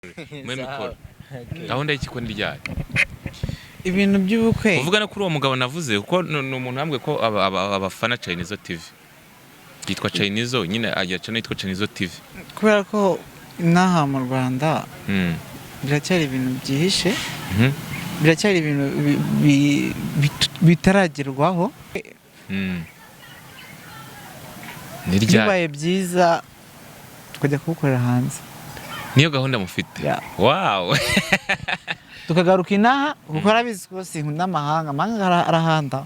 Muri mikoro, gahunda y'igikoni ryari? Ibintu by'ubukwe. Uvuga no kuri uwo mugabo navuze, kuko ni umuntu wambwiye ko abafana Chinizo TV, yitwa Chinizo nyine, agira channel yitwa Chinizo TV. Kubera ko inaha mu Rwanda biracyari ibintu byihishe, biracyari ibintu bitaragerwaho. Ni ryari? Bibaye byiza tukajya kubukorera hanze. Niyo gahunda mufite? Yeah. Wow. Tukagaruka inaha, kuko arabizi ko sinkunda amahanga, amahanga arahanda.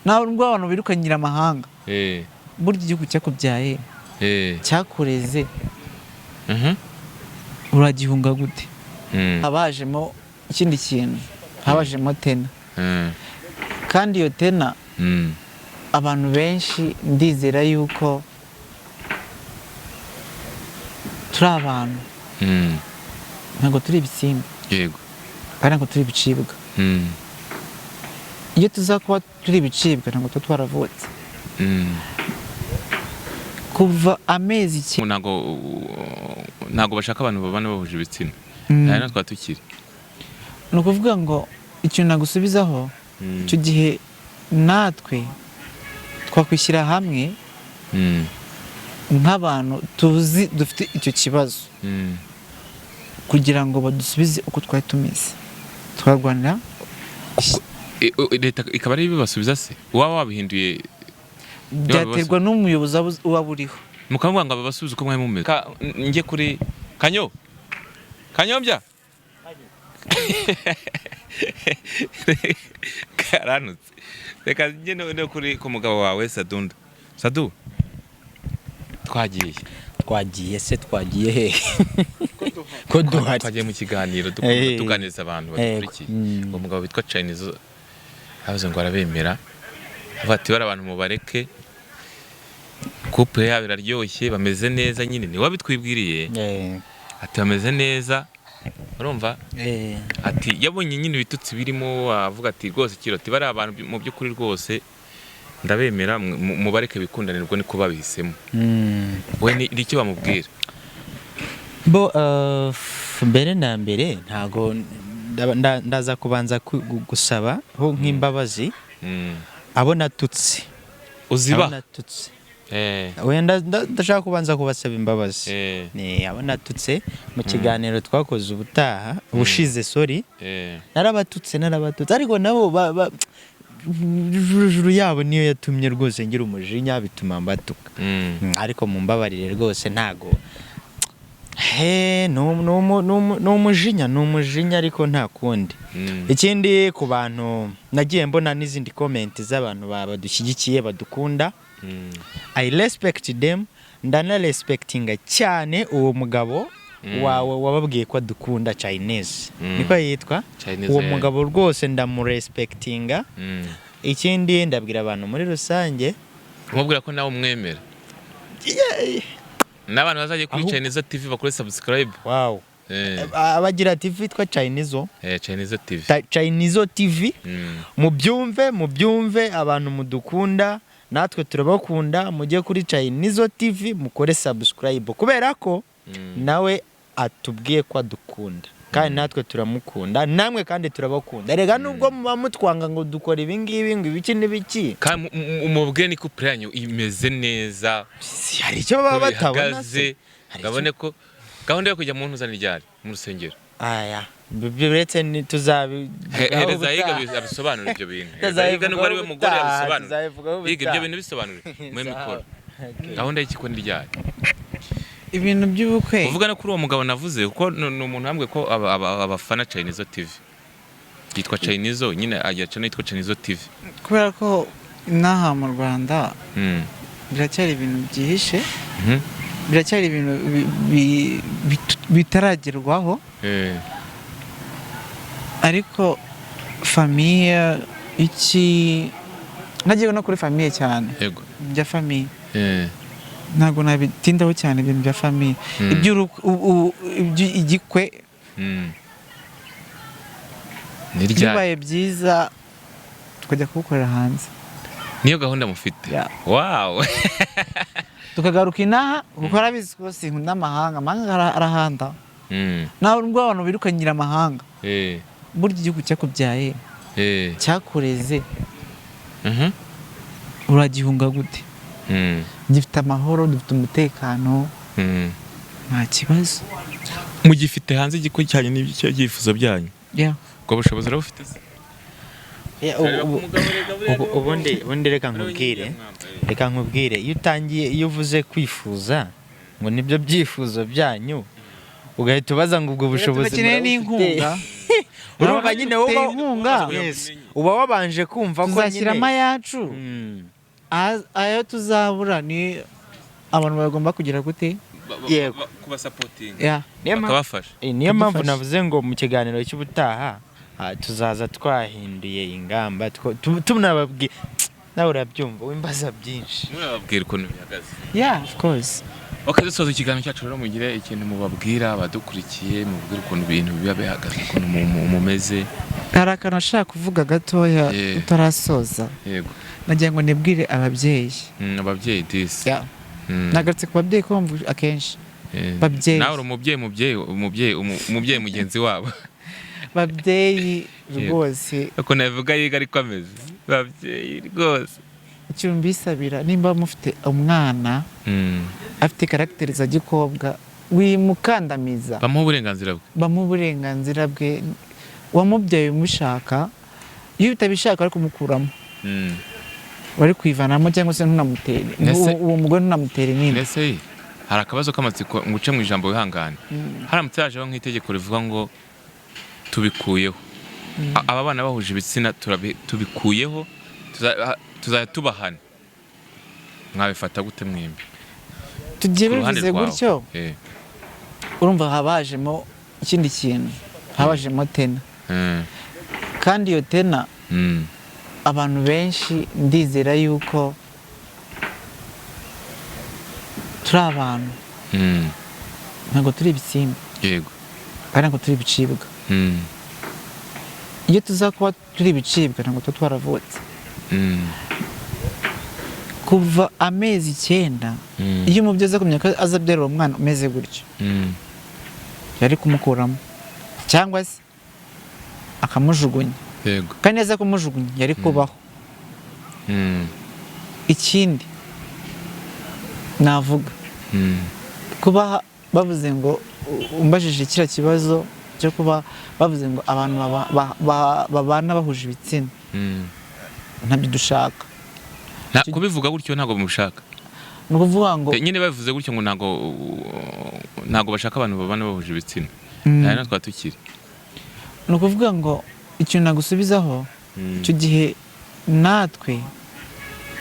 Nawe nubwo abantu birukanyira amahanga, burya igihugu cyakubyaye, cyakureze, uragihunga gute? Habajemo ikindi kintu, habajemo tena, kandi iyo tena abantu benshi, ndizera yuko turi abantu, ntabwo turi ibisimba, kandi ntabwo turi ibicibwa. Iyo tuza kuba turi ibicibwa, ntabwo tuba twaravutse. Kuva amezi 9. Ntabwo bashaka abantu babana bahuje ibitsina. Nta no twaba tukiri. Ni ukuvuga ngo ikintu nagusubizaho, icyo gihe natwe twakwishyira hamwe nk'abantu tuzi dufite icyo kibazo, kugira ngo badusubize uko twari tumeze, twarwanira. Leta ikaba ari ibibasubiza se, waba wabihinduye? Byaterwa n'umuyobozi uba uriho. Mukavuga ngo babasubize uko mwari mumeze. Njye kuri kanyo kanyombya karanutse, reka njye no kuri ku mugabo wawe Sadunda. Sadu, twagiye. Twagiye se? Twagiye hehe ko duhari? Twagiye mu kiganiro dukunda tuganiriza abantu badukurikiye. Uwo mugabo witwa Chinese yavuze ngo arabemera, avuga ati: "Bari abantu mubareke, couple yabo iraryoshye, bameze neza." Nyine ni wabitwibwiriye. Ati bameze neza, urumva? Ati yabonye nyine ibitutsi birimo, avuga ati: "Rwose kiroti bari abantu mu by'ukuri rwose ndabemera, mubareke bikundanirwa, niko babihisemo." We ni icyo bamubwira? Bo mbere na mbere ntago ndaza kubanza gusaba ho nk'imbabazi abo natutse. Uziba. Abo natutse. Wenda ndashaka kubanza kubasaba imbabazi. Ni abo natutse mu kiganiro twakoze ubutaha, ubushize, sorry. Narabatutse, narabatutse, ariko nabo juru yabo niyo yatumye rwose ngira umujinya bituma mbatuka. Ariko mumbabarire rwose, ntago he ni umujinya, ni umujinya, ariko nta kundi. Ikindi, ku bantu nagiye mbona n'izindi comment z'abantu badushyigikiye, badukunda, I respect them, ndana respectinga cyane uwo mugabo wawe wababwiye ko adukunda, Chinese. Niko yitwa? Chinese. Uwo mugabo rwose ndamurespectinga. Ikindi ndabwira abantu muri rusange, umubwira ko nawe umwemera, n'abantu bazajya kuri Chinese TV bakore subscribe. Wow. Abagira TV yitwa Chinese. Chinese TV. Chinese TV. Mubyumve, mubyumve, abantu mudukunda, natwe turabakunda. Mujye kuri Chinese TV mukore subscribe, kubera ko nawe atubwiye ko adukunda, kandi natwe turamukunda, namwe kandi turabakunda. Rega nubwo muba mutwanga ngo dukora ibi ngibi, ngo ibiki n'ibiki. Kandi umubwire ni couple yanyu imeze neza. Hari icyo baba ko batabona bihagaze. Se? Hari icyo- Babone ko gahunda yo kujya mu ntuzani ryari mu rusengero? Aya, uretse ni tuzabi Hereza yiga abisobanura ibyo bintu. Hereza yiga, nubwo ari we mugore, abisobanura. Tuzabivugaho Yiga ibyo ubutaha. bintu bisobanure muri mikoro. Gahunda y'igikoni ryari? Ibintu by'ubukwe. Uvuga no kuri uwo mugabo navuze, kuko ni umuntu wambwiye ko abafana Chinese TV, yitwa Chinese nyine, agira channel yitwa Chinese TV. Kubera ko inaha mu Rwanda biracyari ibintu byihishe, biracyari ibintu bitaragerwaho, ariko famille iki, nagiye no kuri famille cyane, bya famille, ntabwo nabitindaho cyane ibintu bya famille, iby'igikwe. Ni ryari? Bibaye byiza tukajya kubukorera hanze. Niyo gahunda mufite? Yeah. Wow. Tukagaruka inaha, kuko arabizi ko sinkunda amahanga, amahanga arahanda. Nubwo abantu birukanyira amahanga, burya igihugu cyakubyaye, cyakureze, uragihunga gute? Gifite amahoro, dufite umutekano, nta kibazo. Mugifite hanze igiko cyanyu n'ibyifuzo byanyu. Ubwo bushobozi urabufite se? Ubundi reka nkubwire, iyo utangiye, iyo uvuze kwifuza ngo nibyo byifuzo byanyu, ugahita ubaza ngo ubwo bushobozi tubakeneye n'inkunga. Urumva nyine wowe uba wabanje kumva ko nyine tuzashyiramo ayacu, ayo tuzabura ni abantu bagomba kugira gute? Yego. Kubasapotinga, bakabafasha. Niyo mpamvu navuze ngo mu kiganiro cy'ubutaha tuzaza twahinduye ingamba, tunababwira. Nawe urabyumva, wimbaza byinshi. Murababwira ukuntu bihagaze. Yeah, of course. Ok, dusoza ikiganiro cyacu rero, mugire ikintu mubabwira abadukurikiye, mubwire ukuntu ibintu biba bihagaze, ukuntu mumeze. Hari akantu ashaka kuvuga gatoya utarasoza. Yego. Nagira ngo nibwire ababyeyi. Ababyeyi disi. Nagarutse ku babyeyi ko bumva akenshi. Babyeyi. Nawe uri umubyeyi, mubyeyi, umubyeyi, umubyeyi mugenzi wabo. Babyeyi rwose. Ukuntu abivuga yiga ariko ameze. Babyeyi rwose. Icyo mbisabira, nimba mufite umwana afite caractère za gikobwa, wimukandamiza. Bamuha uburenganzira bwe. Bamuha uburenganzira bwe. Wamubyaye umushaka, iyo utabishaka bari kumukuramo, bari kwivanamo, cyangwa se ntunamutere uwo mugore, ntunamutere n'inda. Mbese hari akabazo k'amatsiko nguce mu ijambo, wihangane. Haramutse hajeho nk'itegeko rivuga ngo tubikuyeho, aba bana bahuje ibitsina tubikuyeho, tuzajya tubahana, mwabifata gute mwembi? Tugiye Ku ruhande bivuze rwawe. gutyo, urumva habajemo ikindi kintu, habajemo tena, kandi iyo tena abantu benshi ndizera yuko turi abantu, ntabwo turi ibisimba, kandi ntabwo turi ibicibwa. Iyo tuza kuba turi ibicibwa, ntabwo tuba twaravutse. Kuva amezi 9, iyo umubyeyi aza kumenya ko azabyara uwo mwana umeze gutyo, yari kumukuramo cyangwa se akamujugunya. Kandi aza kumujugunya yari kubaho. Ikindi navuga, kuba bavuze ngo, umbajije kiriya kibazo cyo kuba bavuze ngo abantu babana bahuje ibitsina, ntabyo dushaka. Kubivuga gutyo ntabwo mubishaka. Ni ukuvuga ngo Nyine babivuze gutyo ngo ntabwo bashaka abantu babana bahuje ibitsina, nta natwe tukiri. Ni ukuvuga ngo ikintu nagusubizaho, icyo gihe natwe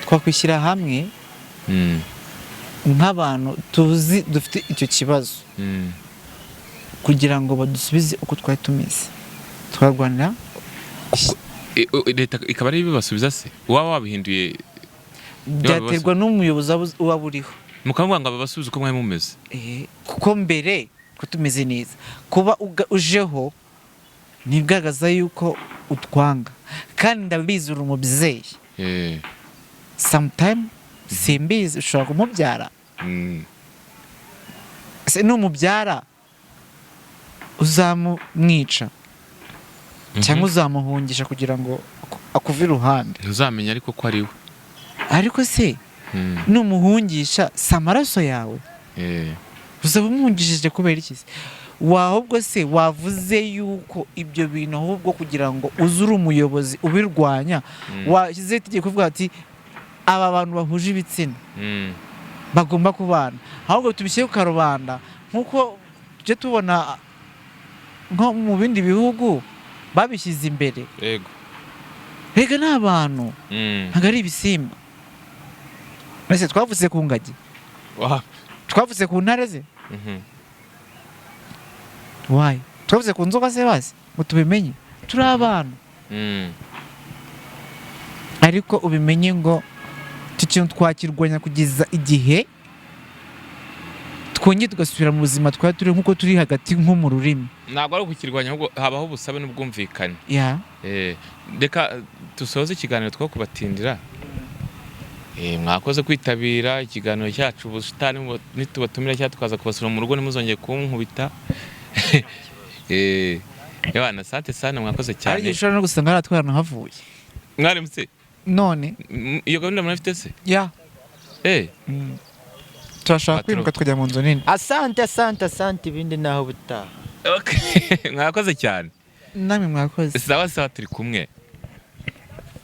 twakwishyira hamwe nk'abantu tuzi dufite icyo kibazo, kugira ngo badusubize uko twari tumeze, twarwanira. Leta ikaba ari ibibasubiza se waba wabihinduye? Byaterwa n'umuyobozi waba uriho. Mukavuga ngo babasubize uko mwari mumeze. Kuko mbere ko tumeze neza, kuba ujeho ntibigaragaza yuko utwanga, kandi ndabizi uri umubyeyi. Sometime simbizi, ushobora kumubyara. Ese numubyara uzamumwica cyangwa uzamuhungisha kugira ngo akuve iruhande? Ntuzamenya ariko ko ari we. Ariko se numuhungisha, si amaraso yawe? Uzaba umuhungishije kubera iki se? Ahubwo se wavuze yuko ibyo bintu, ahubwo kugira ngo uze uri umuyobozi ubirwanya, washyizeho itegeko uvuga ati aba bantu bahuje ibitsina bagomba kubana, ahubwo tubishyire ku karubanda nk'uko tujya tubona nko mu bindi bihugu babishyize imbere. Rega ni abantu, ntabwo ari ibisimba. Mbese twavutse ku ngagi? Twavutse ku ntare ze? Wayi, twavutse ku nzoka se basi ngo tubimenye? Turi abantu. Ariko ubimenye ngo icyo kintu twakirwanya kugeza igihe twongeye tugasubira mu buzima twari turi, nk'uko turi hagati nko mu rurimi. Ntabwo ari ukukirwanya, ahubwo habaho ubusabe n'ubwumvikane. Reka dusoze ikiganiro two kubatindira. Mwakoze kwitabira ikiganiro cyacu. Ubusitani nitubatumira cyangwa tukaza kubasura mu rugo, ntimuzongere kunkubita. Ewana, asante sana, mwakoze Hari cyane. igihe ushobora no gusanga hari atwana havuye. Mwarimutse. None Iyo gahunda murafite se? Ya. Turashaka kwimuka tukajya mu nzu nini. Asante, asante, asante, ibindi naho butaha. Okay. Mwakoze cyane. Namwe mwakoze. Sawa sawa, turi kumwe.